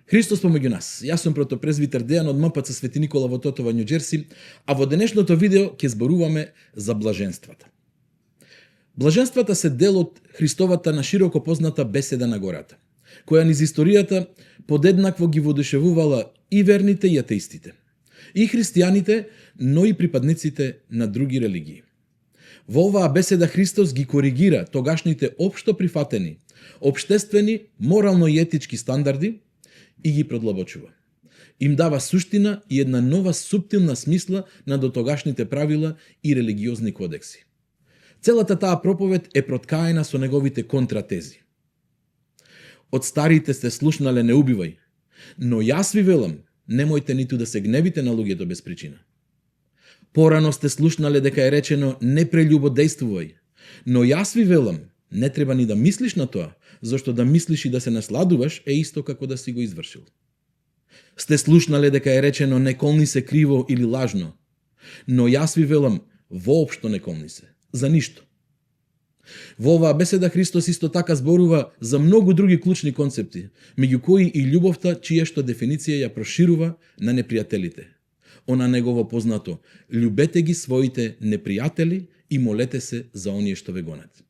Христос помеѓу нас. Јас сум протопрезвитер Дејан од МПЦ Свети Никола во Тотова, Њу Џерси, а во денешното видео ќе зборуваме за блаженствата. Блаженствата се дел од Христовата на широко позната беседа на гората, која низ историјата подеднакво ги воодушевувала и верните и атеистите, и христијаните, но и припадниците на други религии. Во оваа беседа Христос ги коригира тогашните општо прифатени, општествени, морално и етички стандарди и ги продлабочува. Им дава суштина и една нова суптилна смисла на дотогашните правила и религиозни кодекси. Целата таа проповед е проткаена со неговите контратези. Од старите сте слушнале не убивај, но јас ви велам, немојте ниту да се гневите на луѓето без причина. Порано сте слушнале дека е речено не прељубодејствувај, но јас ви велам, не треба ни да мислиш на тоа, зашто да мислиш и да се насладуваш е исто како да си го извршил. Сте слушнале дека е речено не колни се криво или лажно, но јас ви велам, воопшто не колни се, за ништо. Во оваа беседа Христос исто така зборува за многу други клучни концепти, меѓу кои и љубовта, чија што дефиниција ја проширува на непријателите. Она негово познато, љубете ги своите непријатели и молете се за оние што ве гонат.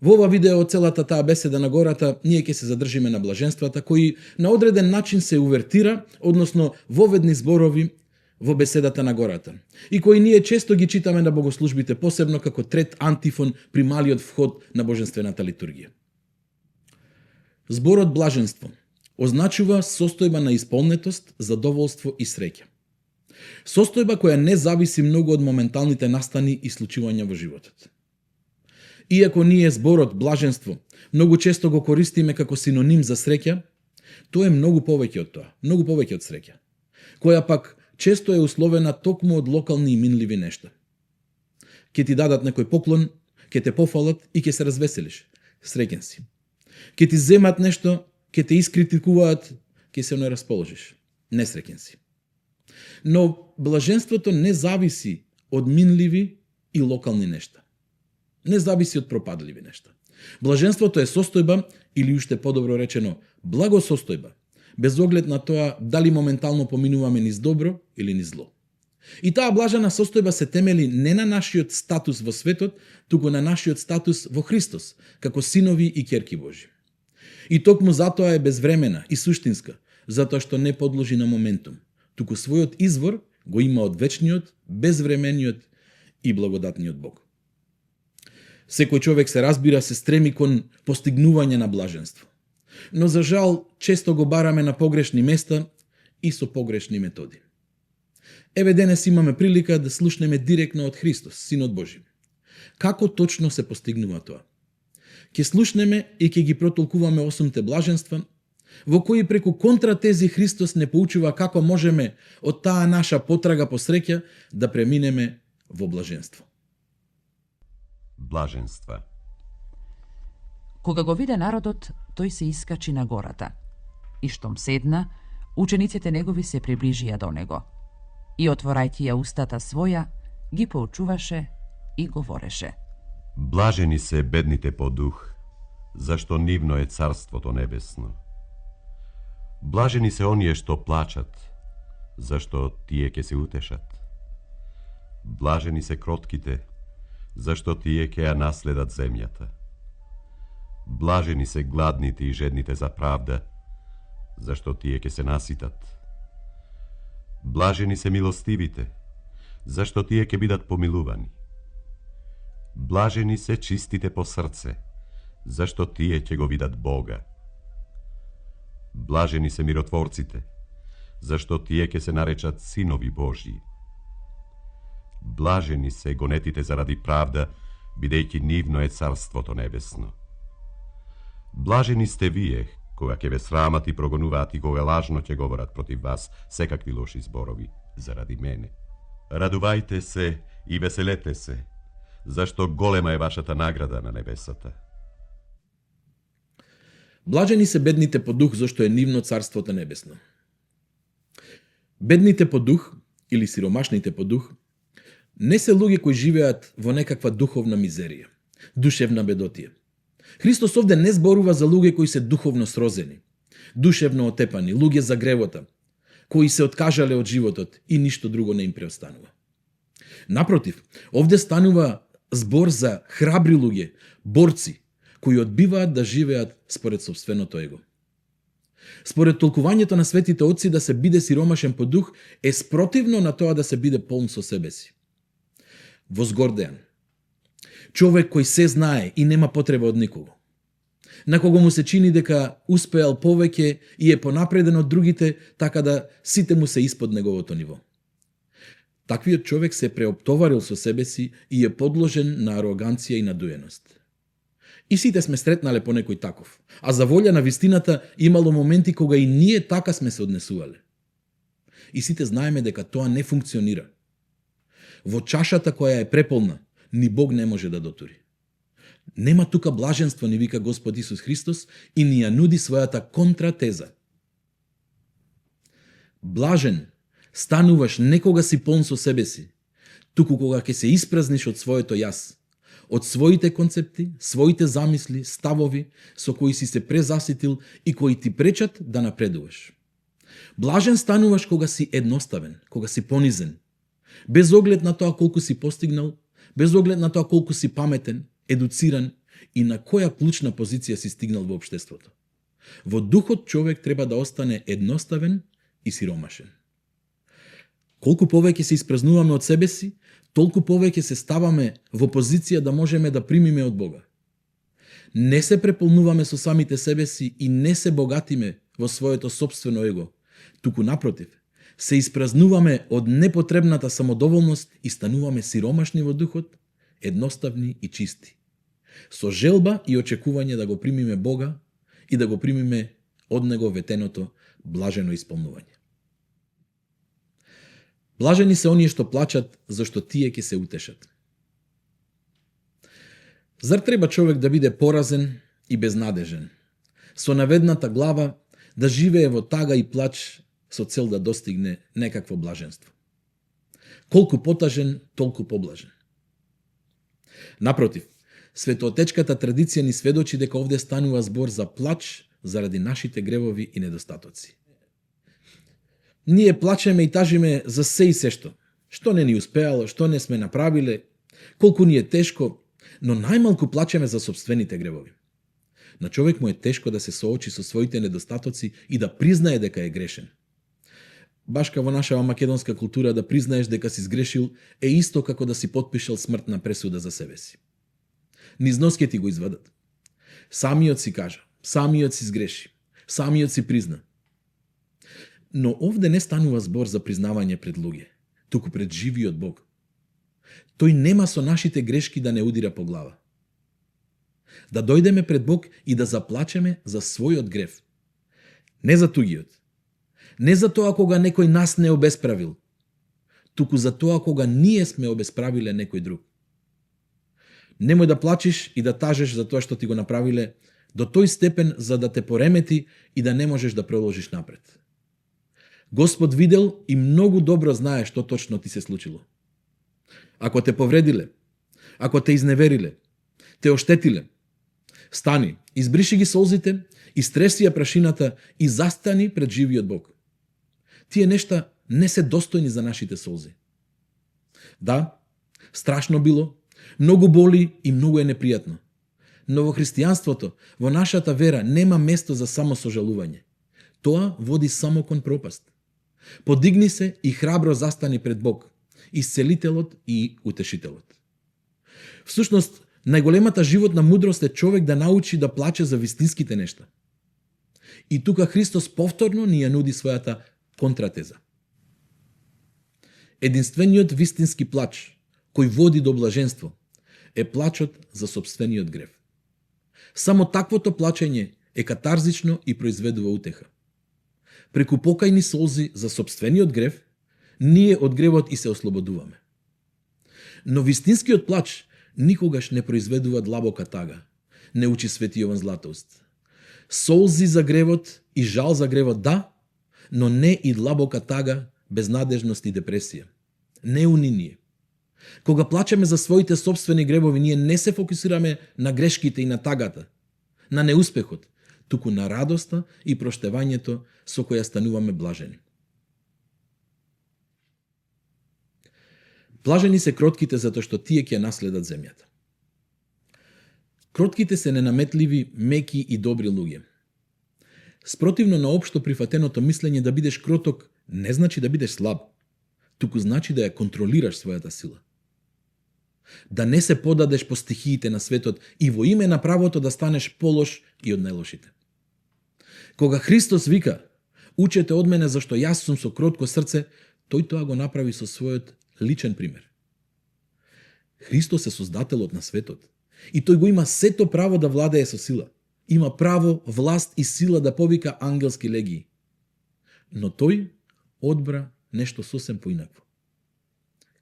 Во ова видео целата таа беседа на гората, ние ќе се задржиме на блаженствата, кои на одреден начин се увертира, односно воведни зборови во беседата на гората, и кои ние често ги читаме на богослужбите, посебно како трет антифон при малиот вход на божествената литургија. Зборот блаженство означува состојба на исполнетост, задоволство и среќа. Состојба која не зависи многу од моменталните настани и случувања во животот. Иако ние зборот блаженство многу често го користиме како синоним за среќа, тоа е многу повеќе од тоа, многу повеќе од среќа, која пак често е условена токму од локални и минливи нешта. Ке ти дадат некој поклон, ке те пофалат и ке се развеселиш. Среќен си. Ке ти земат нешто, ке те искритикуваат, ке се не расположиш. Несреќен си. Но блаженството не зависи од минливи и локални нешта. Не зависи од пропадливи нешта. Блаженството е состојба, или уште подобро речено, благосостојба, без оглед на тоа дали моментално поминуваме низ добро или низ зло. И таа блажена состојба се темели не на нашиот статус во светот, туку на нашиот статус во Христос, како синови и ќерки Божи. И токму затоа е безвремена и суштинска, затоа што не подложи на моментум, туку својот извор го има од вечниот, безвремениот и благодатниот Бог. Секој човек се разбира се стреми кон постигнување на блаженство. Но за жал често го бараме на погрешни места и со погрешни методи. Еве денес имаме прилика да слушнеме директно од Христос, Синот Божи. Како точно се постигнува тоа? Ке слушнеме и ке ги протолкуваме 8 блаженства, во кои преку контратези Христос не поучува како можеме од таа наша потрага по среќа да преминеме во блаженство. Блаженства. Кога го виде народот, тој се искачи на гората. И штом седна, учениците негови се приближија до него. И отворајќи ја устата своја, ги поучуваше и говореше. Блажени се бедните по дух, зашто нивно е царството небесно. Блажени се оние што плачат, зашто тие ќе се утешат. Блажени се кротките, зашто тие ќе ја наследат земјата. Блажени се гладните и жедните за правда, зашто тие ќе се наситат. Блажени се милостивите, зашто тие ќе бидат помилувани. Блажени се чистите по срце, зашто тие ќе го видат Бога. Блажени се миротворците, зашто тие ќе се наречат синови Божји. Блажени се гонетите заради правда, бидејќи нивно е царството небесно. Блажени сте вие, кога ќе ве срамат и прогонуваат и кога лажно ќе говорат против вас секакви лоши зборови заради мене. Радувајте се и веселете се, зашто голема е вашата награда на небесата. Блажени се бедните по дух, зашто е нивно царството небесно. Бедните по дух, или сиромашните по дух, не се луѓе кои живеат во некаква духовна мизерија, душевна бедотија. Христос овде не зборува за луѓе кои се духовно срозени, душевно отепани, луѓе за гревота, кои се откажале од животот и ништо друго не им преостанува. Напротив, овде станува збор за храбри луѓе, борци, кои одбиваат да живеат според собственото его. Според толкувањето на светите отци, да се биде сиромашен по дух е спротивно на тоа да се биде полн со себе си. Возгордеан. Човек кој се знае и нема потреба од никого. На кого му се чини дека успеал повеќе и е понапреден од другите, така да сите му се испод неговото ниво. Таквиот човек се преоптоварил со себе си и е подложен на ароганција и надуеност. И сите сме сретнале по некој таков, а за волја на вистината имало моменти кога и ние така сме се однесувале. И сите знаеме дека тоа не функционира. Во чашата која е преполна, ни Бог не може да дотури. Нема тука блаженство, ни вика Господ Исус Христос и ни ја нуди својата контратеза. Блажен стануваш не кога си полн со себе си, туку кога ќе се испразниш од своето јас, од своите концепти, своите замисли, ставови со кои си се презаситил и кои ти пречат да напредуваш. Блажен стануваш кога си едноставен, кога си понизен, без оглед на тоа колку си постигнал, без оглед на тоа колку си паметен, едуциран и на која клучна позиција си стигнал во општеството. Во духот човек треба да остане едноставен и сиромашен. Колку повеќе се испразнуваме од себе си, толку повеќе се ставаме во позиција да можеме да примиме од Бога. Не се преполнуваме со самите себе си и не се богатиме во своето собствено его, туку напротив, се испразнуваме од непотребната самодоволност и стануваме сиромашни во духот, едноставни и чисти, со желба и очекување да го примиме Бога и да го примиме од Него ветеното блажено исполнување. Блажени се оние што плачат, зашто тие ќе се утешат. Зар треба човек да биде поразен и безнадежен, со наведната глава да живее во тага и плач со цел да достигне некакво блаженство? Колку потажен, толку поблажен. Напротив, светоотечката традиција ни сведочи дека овде станува збор за плач заради нашите гревови и недостатоци. Ние плачеме и тажиме за се и се што не ни успеало, што не сме направиле, колку ни е тешко, но најмалку плачеме за собствените гревови. На човек му е тешко да се соочи со своите недостатоци и да признае дека е грешен. Башка во нашава македонска култура да признаеш дека си сгрешил е исто како да си потпишал смртна пресуда за себе си. Низ нос ќе ти го извадат. Самиот си кажа, самиот си сгреши, самиот си призна. Но овде не станува збор за признавање пред луѓе, туку пред живиот Бог. Тој нема со нашите грешки да не удира по глава. Да дојдеме пред Бог и да заплачеме за својот грев. Не за тугиот. Не за тоа кога некој нас не обесправил, туку за тоа кога ние сме обесправиле некој друг. Немој да плачеш и да тажеш за тоа што ти го направиле до тој степен за да те поремети и да не можеш да продолжиш напред. Господ видел и многу добро знае што точно ти се случило. Ако те повредиле, ако те изневериле, те оштетиле, стани, избриши ги солзите, истреси ја прашината и застани пред живиот Бог. Тие нешта не се достојни за нашите солзи. Да, страшно било, многу боли и многу е непријатно. Но во христијанството, во нашата вера, нема место за само сожалување. Тоа води само кон пропаст. Подигни се и храбро застани пред Бог, исцелителот и утешителот. Всушност, најголемата животна мудрост е човек да научи да плаче за вистинските нешта. И тука Христос повторно ни ја нуди својата контратеза. Единствениот вистински плач, кој води до блаженство, е плачот за сопствениот грев. Само таквото плачење е катарзично и произведува утеха. Преку покајни солзи за сопствениот грев, ние од гревот и се ослободуваме. Но вистинскиот плач никогаш не произведува длабока тага, не учи Свети Јован Златоуст. Солзи за гревот и жал за гревот да, но не и длабока тага, безнадежност и депресија. Не униние. Кога плачеме за своите собствени гревови, ние не се фокусираме на грешките и на тагата, на неуспехот, туку на радоста и проштевањето со која стануваме блажени. Блажени се кротките затоа што тие ќе наследат земјата. Кротките се ненаметливи, меки и добри луѓе. Спротивно на општо прифатеното мислење да бидеш кроток не значи да бидеш слаб, туку значи да ја контролираш својата сила. Да не се подадеш по стихиите на светот и во име на правото да станеш полош и од најлошите. Кога Христос вика, учете од мене зашто јас сум со кротко срце, тој тоа го направи со својот личен пример. Христос е создателот на светот и тој го има сето право да владее со сила. Има право, власт и сила да повика ангелски легии. Но тој одбра нешто сосем поинакво.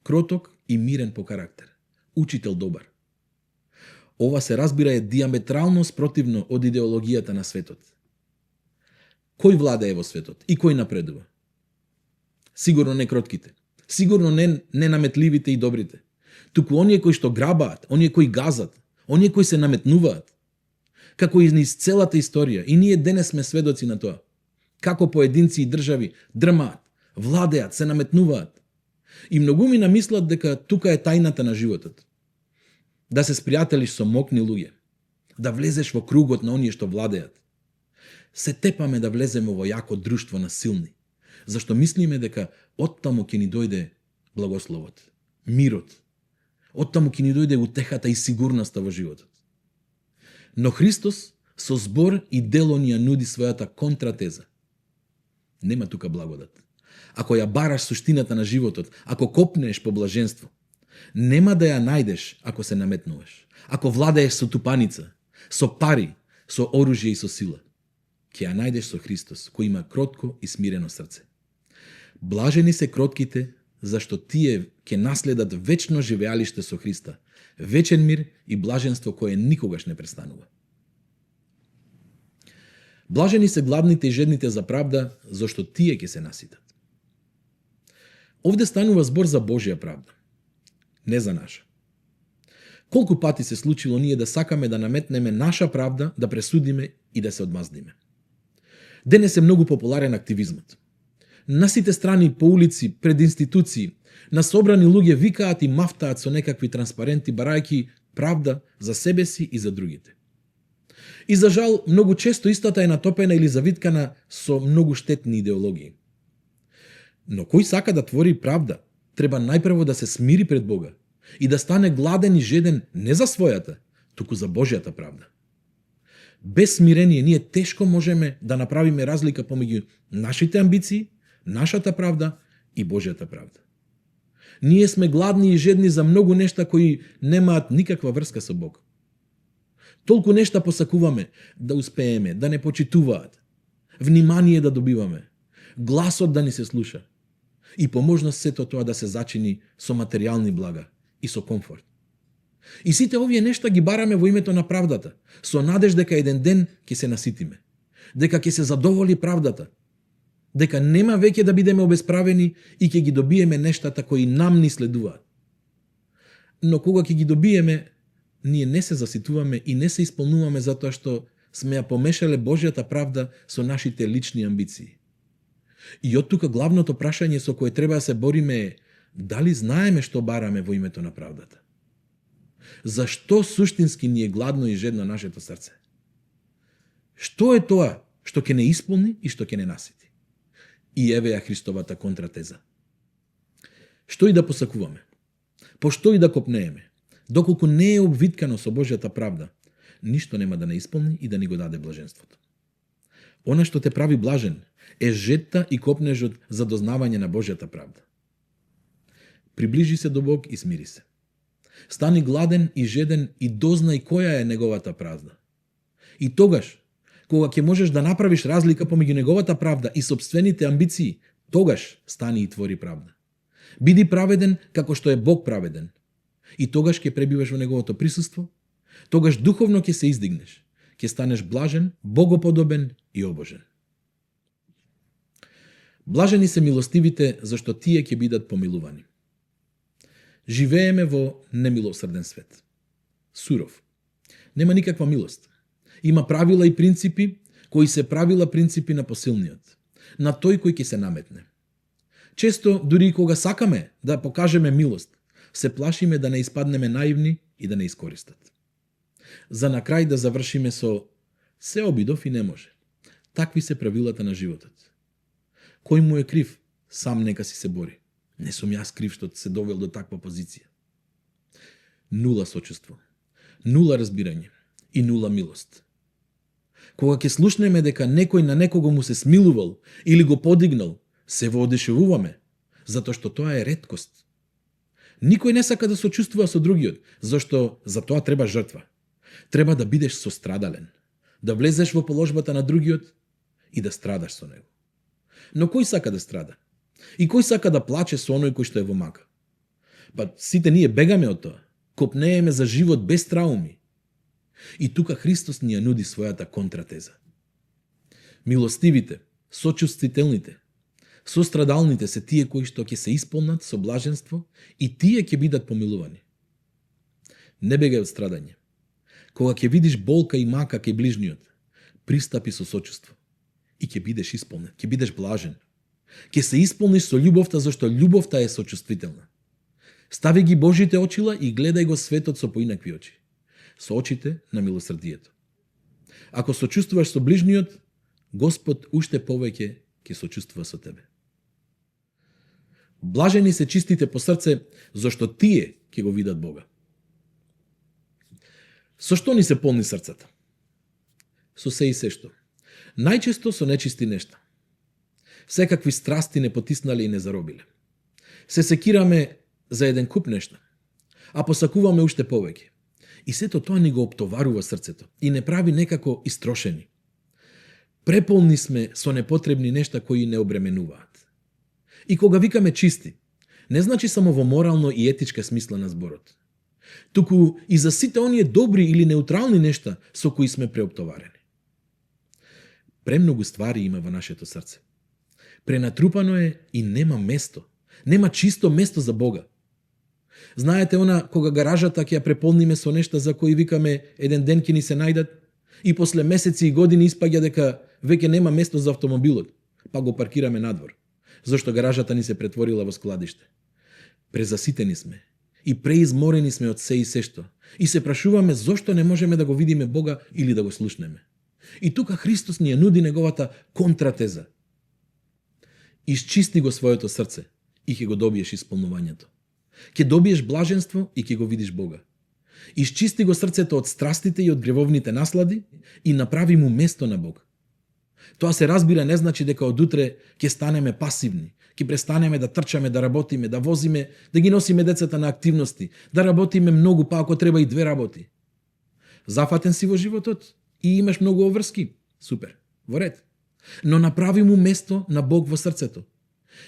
Кроток и мирен по карактер. Учител добар. Ова се разбира е диаметрално спротивно од идеологијата на светот. Кој владее во светот и кој напредува? Сигурно не кротките. Сигурно не ненаметливите и добрите. Туку оние кои што грабаат, оние кои газат, оние кои се наметнуваат. Како и низ целата историја, и ние денес сме сведоци на тоа. Како поединци и држави дрмаат, владеат, се наметнуваат. И многуми намислат дека тука е тајната на животот. Да се спријателиш со мокни луѓе, да влезеш во кругот на оние што владеат. Се тепаме да влеземе во јако друштво на силни, зашто мислиме дека оттаму ќе ни дојде благословот, мирот, оттаму ќе ни дојде утехата и сигурноста во животот. Но Христос со збор и дело ни ја нуди својата контратеза. Нема тука благодат. Ако ја бараш суштината на животот, ако копнеш по блаженство, нема да ја најдеш ако се наметнуваш, ако владееш со тупаница, со пари, со оружје и со сила. Ќе ја најдеш со Христос, кој има кротко и смирено срце. Блажени се кротките, зашто тие ќе наследат вечно живеалиште со Христа, вечен мир и блаженство кое никогаш не престанува. Блажени се гладните и жедните за правда, зашто тие ќе се наситат. Овде станува збор за Божја правда, не за наша. Колку пати се случило ние да сакаме да наметнеме наша правда, да пресудиме и да се одмаздиме. Денес е многу популарен активизмот. На сите страни, по улици, пред институции, на собрани луѓе викаат и мафтаат со некакви транспаренти, барајки правда за себе си и за другите. И за жал, многу често истата е натопена или завиткана со многу штетни идеологии. Но кој сака да твори правда, треба најпрво да се смири пред Бога и да стане гладен и жеден не за својата, туку за Божјата правда. Без смирение ние тешко можеме да направиме разлика помеѓу нашите амбиции, нашата правда и Божјата правда. Ние сме гладни и жедни за многу нешта кои немаат никаква врска со Бог. Толку нешта посакуваме да успееме, да не почитуваат, внимание да добиваме, гласот да ни се слуша и по можност сето тоа да се зачини со материјални блага и со комфорт. И сите овие нешта ги бараме во името на правдата, со надеж дека еден ден ќе се наситиме, дека ќе се задоволи правдата, дека нема веќе да бидеме обесправени и ќе ги добиеме нештата кои нам ни следуваат. Но кога ќе ги добиеме, ние не се заситуваме и не се исполнуваме затоа што сме ја помешале Божјата правда со нашите лични амбиции. И од тука главното прашање со кое треба да се бориме е дали знаеме што бараме во името на правдата? Зашто суштински ни е гладно и жедно нашето срце? Што е тоа што ќе не исполни и што ќе не насити? И еве ја Христовата контратеза. Што и да посакуваме, по што и да копнееме, доколку не е обвиткано со Божјата правда, ништо нема да не исполни и да ни го даде блаженството. Она што те прави блажен е жетта и копнежот за дознавање на Божјата правда. Приближи се до Бог и смири се. Стани гладен и жеден и дознај која е неговата правда. И тогаш, кога ќе можеш да направиш разлика помеѓу неговата правда и собствените амбиции, тогаш стани и твори правда. Биди праведен како што е Бог праведен. И тогаш ќе пребиваш во неговото присуство, тогаш духовно ќе се издигнеш, ќе станеш блажен, богоподобен и обожен. Блажени се милостивите, зашто тие ќе бидат помилувани. Живееме во немилосрден свет. Суров. Нема никаква милост. Има правила и принципи, кои се правила принципи на посилниот, на тој кој ќе се наметне. Често, дури и кога сакаме да покажеме милост, се плашиме да не испаднеме наивни и да не искористат. За на крај да завршиме со се обидов и не може. Такви се правилата на животот. Кој му е крив, сам нека си се бори. Не сум јас крив што се довел до таква позиција. Нула сочувство, нула разбирање и нула милост. Кога ќе слушнеме дека некој на некого му се смилувал или го подигнал, се воодушевуваме, затоа што тоа е реткост. Никој не сака да сочувствува со другиот, зашто за тоа треба жртва. Треба да бидеш сострадален, да влезеш во положбата на другиот и да страдаш со него. Но кој сака да страда? И кој сака да плаче со оној кој што е во мака? Па сите ние бегаме од тоа, копнееме за живот без трауми. И тука Христос ни ја нуди својата контратеза. Милостивите, сочувствителните, сострадалните се тие кои што ќе се исполнат со блаженство и тие ќе бидат помилувани. Не бегај од страдање. Кога ќе видиш болка и мака кај ближниот, пристапи со сочувство и ќе бидеш исполнет, ќе бидеш блажен. Ќе се исполниш со љубовта, зашто љубовта е сочувствителна. Стави ги Божите очила и гледај го светот со поинакви очи, со очите на милосрдието. Ако сочувствуваш со ближниот, Господ уште повеќе ќе сочувствува со тебе. Блажени се чистите по срце, зашто тие ќе го видат Бога. Со што ни се полни срцата? Со се и се што. Најчесто со нечисти нешта. Секакви страсти не потиснали и не заробиле. Се секираме за еден куп нешта, а посакуваме уште повеќе. И сето тоа ни го оптоварува срцето и не прави некако истрошени. Преполни сме со непотребни нешта кои не обременуваат. И кога викаме чисти, не значи само во морално и етичка смисла на зборот. Туку и за сите оние добри или неутрални нешта со кои сме преоптоварени. Премногу ствари има во нашето срце. Пренатрупано е и нема место. Нема чисто место за Бога. Знаете она кога гаражата ќе ја преполниме со нешта за кои викаме еден ден ќе ни се најдат и после месеци и години испаѓа дека веќе нема место за автомобилот, па го паркираме надвор, зашто гаражата ни се претворила во складиште. Презаситени сме и преизморени сме од се и се што и се прашуваме зошто не можеме да го видиме Бога или да го слушнеме. И тука Христос ни ја нуди неговата контратеза. Исчисти го своето срце и ќе го добиеш исполнувањето. Ќе добиеш блаженство и ќе го видиш Бога. Исчисти го срцето од страстите и од гревовните наслади и направи му место на Бог. Тоа се разбира не значи дека од утре ќе станеме пасивни, ќе престанеме да трчаме, да работиме, да возиме, да ги носиме децата на активности, да работиме многу, па ако треба и 2 работи. Зафатен си во животот и имаш многу обврски. Супер, во ред. Но направи му место на Бог во срцето.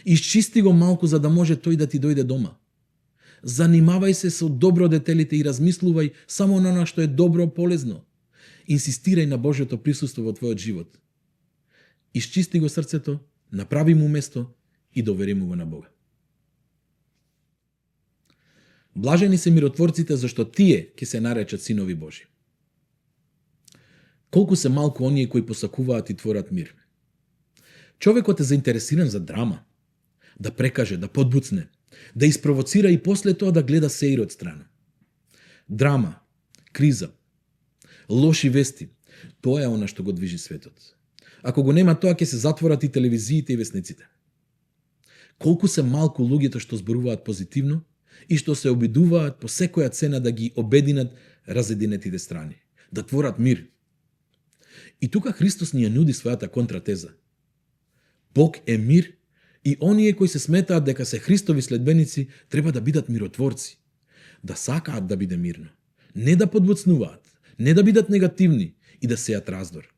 Исчисти го малку за да може тој да ти дојде дома. Занимавај се со добродетелите и размислувај само на она што е добро, полезно. Инсистирај на Божјото присуство во твојот живот. Исчисти го срцето, направи му место и довери му го на Бога. Блажени се миротворците, зашто тие ќе се наречат синови Божи. Колку се малку оние кои посакуваат и творат мир. Човекот е заинтересиран за драма, да прекаже, да подбуцне, да испровоцира и после тоа да гледа сеир од страна. Драма, криза, лоши вести, тоа е она што го движи светот. Ако го нема тоа, ќе се затворат и телевизиите и весниците. Колку се малку луѓето што зборуваат позитивно и што се обидуваат по секоја цена да ги обединат разединетите страни, да творат мир. И тука Христос ни ја нуди својата контратеза. Бог е мир и оние кои се сметаат дека се Христови следбеници треба да бидат миротворци, да сакаат да биде мирно, не да подбуцнуваат, не да бидат негативни и да сеат раздор.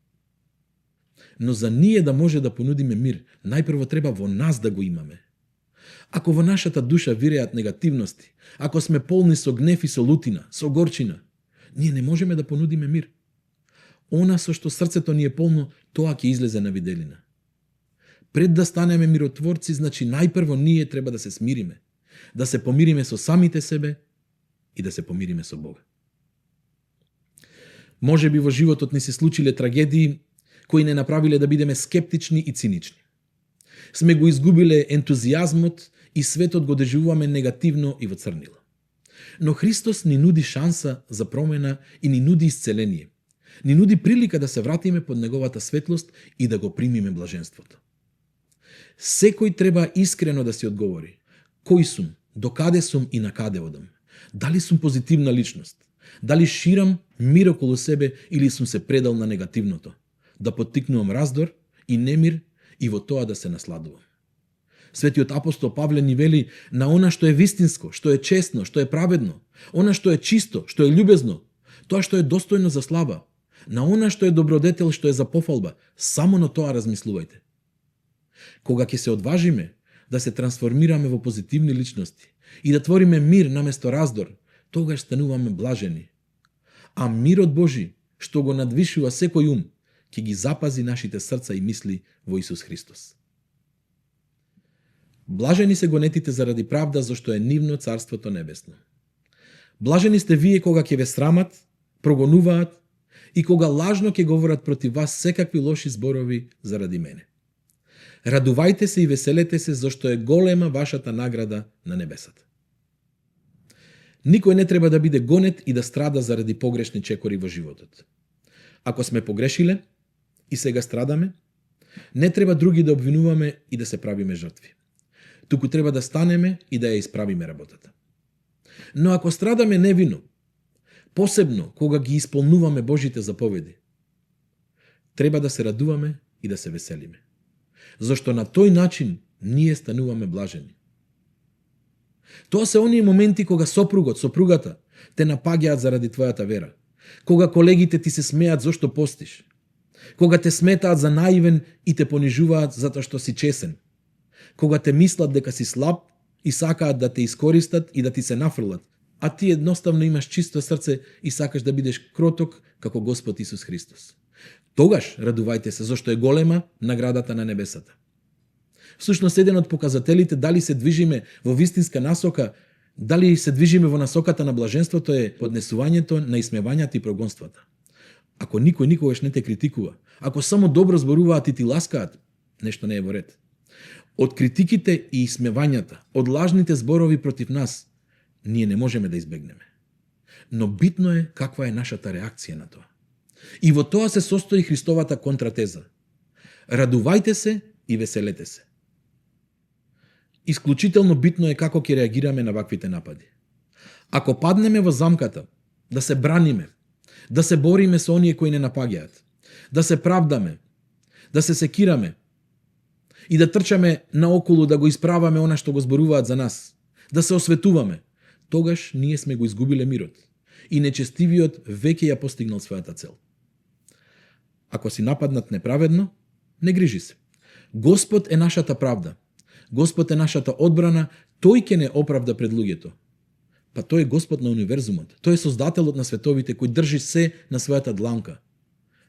Но за ние да може да понудиме мир, најпрво треба во нас да го имаме. Ако во нашата душа виреат негативности, ако сме полни со гнев и со лутина, со горчина, ние не можеме да понудиме мир. Она со што срцето ни е полно, тоа ќе излезе на виделина. Пред да станеме миротворци, значи најпрво ние треба да се смириме, да се помириме со самите себе и да се помириме со Бога. Може би во животот ни се случиле трагедии кои не направиле да бидеме скептични и цинични. Сме го изгубиле ентузијазмот и светот го доживуваме негативно и во црнила. Но Христос ни нуди шанса за промена и ни нуди исцеление. Ни нуди прилика да се вратиме под неговата светлост и да го примиме блаженството. Секој треба искрено да си одговори: кој сум, докаде сум и на каде одам? Дали сум позитивна личност? Дали ширам мир околу себе или сум се предал на негативното? Да поттикнувам раздор и немир и во тоа да се насладувам. Светиот апостол Павле ни вели на она што е вистинско, што е честно, што е праведно, она што е чисто, што е љубезно, тоа што е достојно за слава, на она што е добродетел, што е за пофалба, само на тоа размислувајте. Кога ќе се одважиме да се трансформираме во позитивни личности и да твориме мир наместо раздор, тогаш стануваме блажени. А мирот Божи, што го надвишува секој ум, ќе ги запази нашите срца и мисли во Исус Христос. Блажени се гонетите заради правда, зашто е нивно царството небесно. Блажени сте вие кога ќе ве срамат, прогонуваат и кога лажно ќе говорат против вас секакви лоши зборови заради мене. Радувајте се и веселете се, зашто е голема вашата награда на небесата. Никој не треба да биде гонет и да страда заради погрешни чекори во животот. Ако сме погрешиле и сега страдаме, не треба други да обвинуваме и да се правиме жртви. Туку треба да станеме и да ја исправиме работата. Но ако страдаме невино, посебно кога ги исполнуваме Божите заповеди, треба да се радуваме и да се веселиме. Зашто на тој начин ние стануваме блажени. Тоа се оние моменти кога сопругата те напаѓаат заради твојата вера, кога колегите ти се смеат зашто постиш, кога те сметаат за наивен и те понижуваат затоа што си чесен, кога те мислат дека си слаб и сакаат да те искористат и да ти се нафрлат, а ти едноставно имаш чисто срце и сакаш да бидеш кроток како Господ Исус Христос. Тогаш радувајте се, зашто е голема наградата на небесата. Всушност, еден од показателите дали се движиме во вистинска насока, дали се движиме во насоката на блаженството е поднесувањето на исмевањата и прогонствата. Ако никој никогаш не те критикува, ако само добро зборуваат и ти ласкаат, нешто не е во ред. Од критиките и исмевањата, од лажните зборови против нас, ние не можеме да избегнеме. Но битно е каква е нашата реакција на тоа. И во тоа се состои Христовата контратеза. Радувајте се и веселете се. Исклучително битно е како ќе реагираме на ваквите напади. Ако паднеме во замката, да се браниме, да се бориме со оние кои не напаѓаат, да се правдаме, да се секираме и да трчаме наоколу да го исправаме она што го зборуваат за нас, да се осветуваме, тогаш ние сме го изгубиле мирот и нечестивиот веќе ја постигнал својата цел. Ако си нападнат неправедно, не грижи се. Господ е нашата правда. Господ е нашата одбрана, тој ќе не оправда пред луѓето. Па тој е Господ на универзумот. Тој е создателот на световите кој држи се на својата дланка.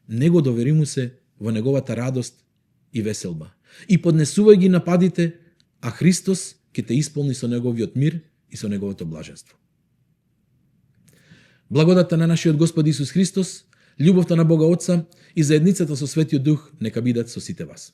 Него довери му се во неговата радост и веселба. И поднесувај ги нападите, а Христос ќе те исполни со неговиот мир и со неговото блаженство. Благодата на нашиот Господ Исус Христос, љубовта на Бога Отца и заедницата со Светиот Дух нека бидат со сите вас.